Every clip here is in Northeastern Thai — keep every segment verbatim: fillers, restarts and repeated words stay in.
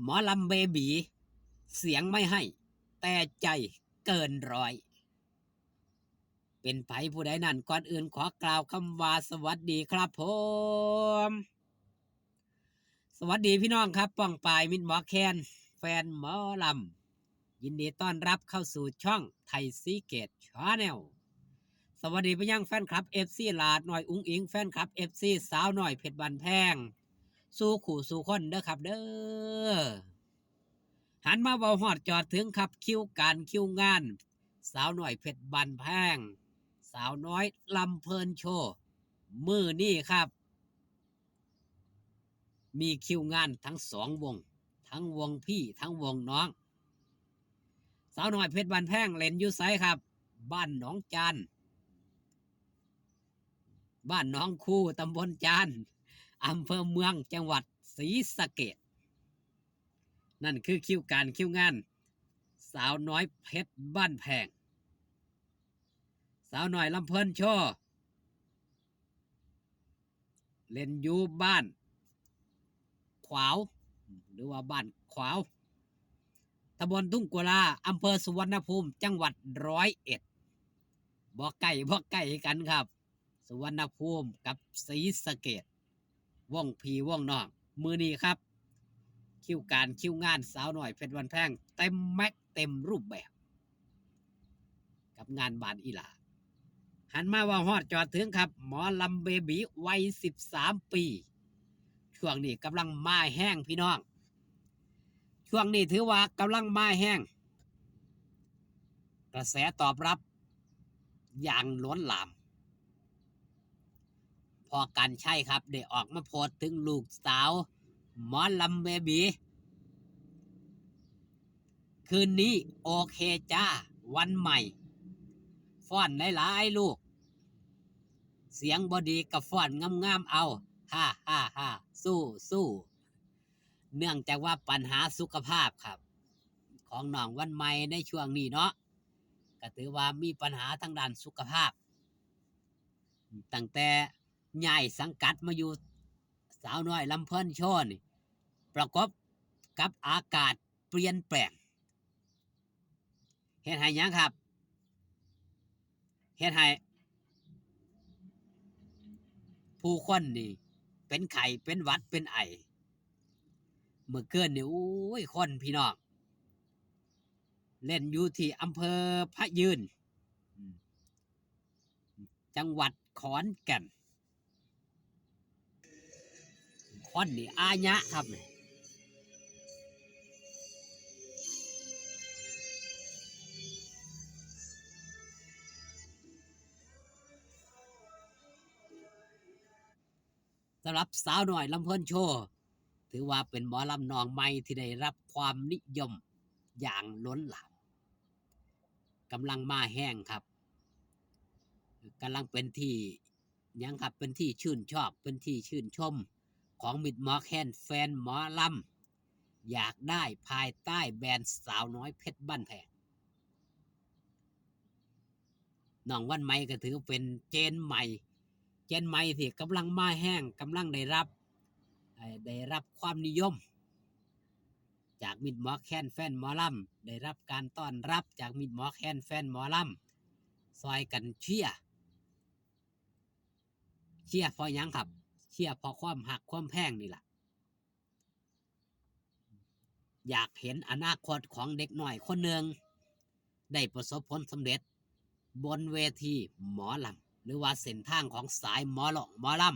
หมอลำเบบี๋ เสียงไม่ให้ แต่ใจเกินร้อย เป็นไผผู้ใดนั้น ก่อนอื่นขอกล่าวคำว่าสวัสดีครับผม สวัสดีพี่น้องครับ ป้องปาย มิตรหมอแคน แฟนหมอลำ ยินดีต้อนรับเข้าสู่ช่องไทยซีเกตชาแนล สวัสดีไปยังแฟนคลับ เอฟซี หลาดน้อยอุ๋งอิ๋ง แฟนคลับ เอฟซี สาวน้อยเพชรบ้านแพง สู่คู่สู่คนเด้อครับเด้อ หันมาเว้าฮอดจอดถึงครับ คิวการคิวงาน สาวน้อยเพชรบ้านแพง สาวน้อยลำเพลินโชว์ มื้อนี้ครับ มีคิวงานทั้งสองวง ทั้งวงพี่ทั้งวงน้อง สาวน้อยเพชรบ้านแพงเล่นอยู่ไสครับ บ้านหนองจาน บ้านหนองคู ตำบลจาน อำเภอเมือง จังหวัดศรีสะเกษ นั่นคือคิวการคิวงาน สาวน้อยเพชรบ้านแพง สาวน้อยลำเพลินโชว์ เล่นอยู่บ้านขวาว หรือว่าบ้านขวาว ตำบลทุ่งกุลา อำเภอสุวรรณภูมิ จังหวัดร้อยเอ็ด บ่ไกล บ่ไกลกันครับ สุวรรณภูมิกับศรีสะเกษ วงพี่วงน้อง มื้อนี้ครับ คิวการคิวงานสาวน้อยเพชรบ้านแพง เต็มแม็กซ์เต็มรูปแบบ กับงานบ้านอีหล่า หันมาเว้าฮอดจอดถึงครับ หมอลำเบบี๋วัยสิบสามปี ช่วงนี้กำลังมาแฮงพี่น้อง ช่วงนี้ถือว่ากำลังมาแฮง กระแสตอบรับอย่างล้นหลาม พ่อกรรชัยครับ ได้ออกมาโพสต์ถึงลูกสาวหมอลำเบบี๋ คืนนี้โอเคจ้า วันใหม่ ฟ้อนหลายๆลูก เสียงบ่ดีก็ฟ้อนงามๆเอา ฮ่าฮ่าฮ่า สู้สู้ เนื่องจากว่าปัญหาสุขภาพครับ ของน้องวันใหม่ในช่วงนี้เนาะ ก็ถือว่ามีปัญหาทางด้านสุขภาพ ตั้งแต่ย้ายสังกัดมาอยู่สาวน้อยลำเพลินโชว์นี่ ประกบกับอากาศเปลี่ยนแปลง เฮ็ดให้หยังครับ เฮ็ดให้ ผู้คนนี่ เป็นไข้ เป็นหวัด เป็นไอ มื้อคืนนี่ โอ้ย คนพี่น้อง เล่นอยู่ที่อำเภอพะยืน อืม จังหวัดขอนแก่น คนนี่อาญะครับนี่ สำหรับสาวน้อยลำเพลินโชว์ ถือว่าเป็นหมอลำน้องใหม่ที่ได้รับความนิยมอย่างล้นหลาม กำลังมาแฮงครับ กำลังเป็นที่ หยังครับ เป็นที่ชื่นชอบ เป็นที่ชื่นชมของมิตรหมอแคน แฟนหมอลำ อยากได้ภายใต้แบรนด์สาวน้อยเพชรบ้านแพง น้องวันใหม่ก็ถือเป็นเจนใหม่ เจนใหม่ที่กำลังมาแฮง กำลังได้รับ เอ่อ ได้รับความนิยม จากมิตรหมอแคน แฟนหมอลำ ได้รับการต้อนรับจากมิตรหมอแคน แฟนหมอลำ ซอยกันเชียร์ เชียร์เพราะหยังครับ เชียร์เพราะความฮักความแพงนี่ล่ะ อยากเห็นอนาคตของเด็กน้อยคนหนึ่ง ได้ประสบผลสำเร็จบนเวทีหมอลำ หรือว่าเส้นทางของสายหมอร้องหมอลำ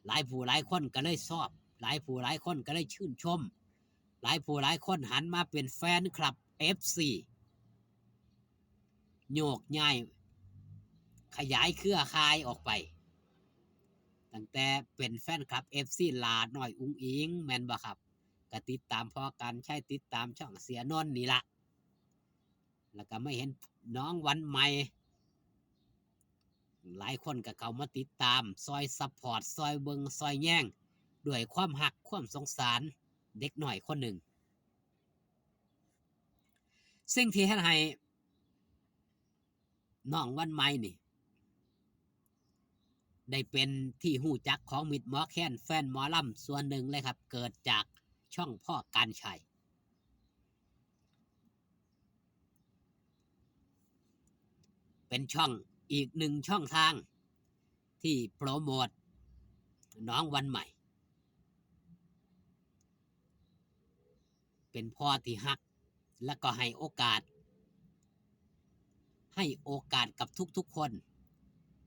หลายผู้หลายคนก็เลยชอบ หลายผู้หลายคนก็เลยชื่นชม หลายผู้หลายคนหันมาเป็นแฟนคลับ เอฟซี โยกย้าย ขยายเครือข่ายออกไป ตั้งแต่เป็นแฟนคลับ เอฟซี หลาน้อยอุ๋งอิ๋ง แม่นบ่ครับ ก็ติดตามพ่อกรรชัย ติดตามช่องเสียนนท์นี่ละ แล้วก็มาเห็นน้องวันใหม่ หลายคนก็เข้ามาติดตาม ซอยซัพพอร์ต ซอยเบิ่ง ซอยแยง ด้วยความฮัก ความสงสาร เด็กน้อยคนหนึ่ง สิ่งที่เฮ็ดให้น้องวันใหม่นี่ ได้เป็นที่ฮู้จักของมิตรหมอแคนแฟนหมอลำส่วนหนึ่งเลยครับ เกิดจากช่องพ่อการชัย เป็นช่องอีกหนึ่งช่องทางที่โปรโมทน้องวันใหม่ เป็นพ่อที่ฮัก และก็ให้โอกาส ให้โอกาสกับทุกๆคน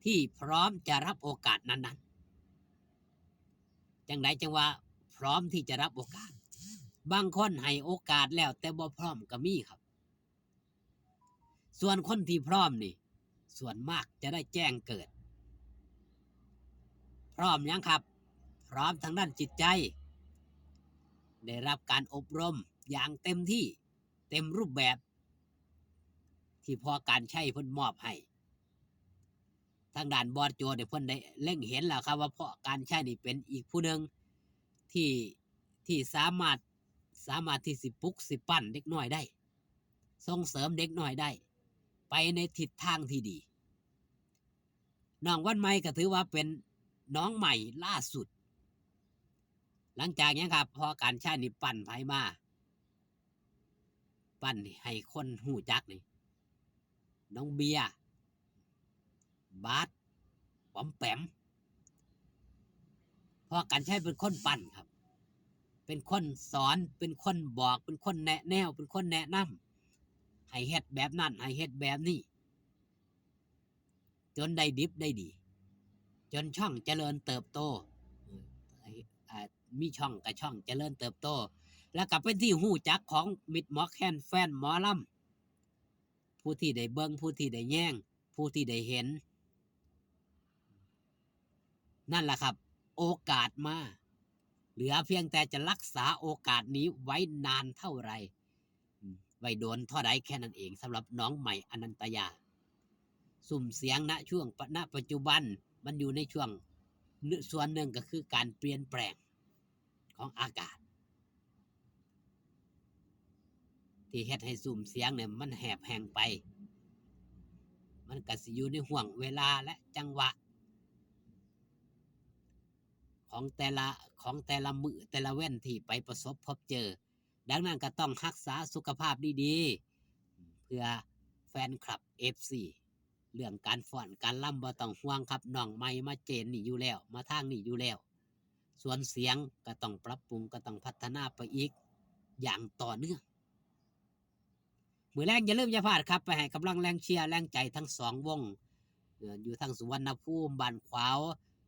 ที่พร้อมจะรับโอกาสนั้นๆ จังใดจังว่าพร้อมที่จะรับโอกาส บางคนให้โอกาสแล้วแต่บ่พร้อมก็มีครับ ส่วนคนที่พร้อมนี่ ส่วนมากจะได้แจ้งเกิด พร้อมยังครับ พร้อมทางด้านจิตใจ ได้รับการอบรมอย่างเต็มที่ เต็มรูปแบบ ที่พ่อการชัยเพิ่นมอบให้ ทางด้านบอสโจเนี่ยเพิ่นได้เล็งเห็นแล้วครับว่าพ่อการชัยนี่เป็นอีกผู้หนึ่งที่ ที่สามารถ สามารถที่สิปลุกสิปั้นเด็กน้อยได้ ส่งเสริมเด็กน้อยได้ ไปในทิศทางที่ดี น้องวันใหม่ก็ถือว่าเป็นน้องใหม่ล่าสุด หลังจากนี้ครับ พ่อการชัยนี่ปั้นไผมา ปั้นให้คนฮู้จักนี่ น้องเบียร์ บาส ป๋อมแปม พ่อการชัยเป็นคนปั้นครับ เป็นคนสอน เป็นคนบอก เป็นคนแนะแนว เป็นคนแนะนำ ให้เฮ็ดแบบนั้น ให้เฮ็ดแบบนี้ จนได้ดิบได้ดี จนช่องเจริญเติบโต เอ่อ อ่า มีช่องกับช่องเจริญเติบโต แล้วก็เป็นที่ฮู้จักของมิตรหมอแคนแฟนหมอลำ ผู้ที่ได้เบิ่ง ผู้ที่ได้แยง ผู้ที่ได้เห็น นั่นแหละครับ โอกาสมา เหลือเพียงแต่จะรักษาโอกาสนี้ไว้นานเท่าไหร่ อืม ไว้โดนเท่าใดแค่นั้นเอง สำหรับน้องใหม่อนันตยา ซุ่มเสียง ณ ช่วง ณ ปัจจุบัน มันอยู่ในช่วง ส่วนหนึ่งก็คือการเปลี่ยนแปลงของอากาศ ที่เฮ็ดให้ซุ่มเสียงเนี่ยมันแหบแห้งไป มันก็สิอยู่ในห่วงเวลาและจังหวะ ของแต่ละ ของแต่ละมื้อแต่ละวันที่ไปประสบพบเจอ ดังนั้นก็ต้องรักษาสุขภาพดีๆ เพื่อแฟนคลับ เอฟซี เรื่องการฟ้อนการรำบ่ต้องห่วงครับ น้องใหม่มาเจนนี่อยู่แล้ว มาทางนี่อยู่แล้ว ส่วนเสียงก็ต้องปรับปรุง ก็ต้องพัฒนาไปอีกอย่างต่อเนื่อง มื้อแลงอย่าลืมอย่าพลาดครับ ไปให้กำลังแรงเชียร์แรงใจทั้งสองวง เอ่อ อยู่ทางสุวรรณภูมิ บ้านขวาว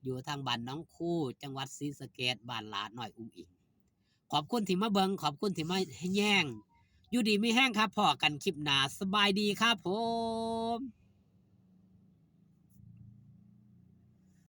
อยู่ทางบ้านหนองคู จังหวัดศรีสะเกษ บ้านหลาน้อยอุ๋งอิ๋ง ขอบคุณที่มาเบิ่ง ขอบคุณที่มาแยง อยู่ดีมีแฮงครับ พ้อกันคลิปหน้า สบายดีครับผม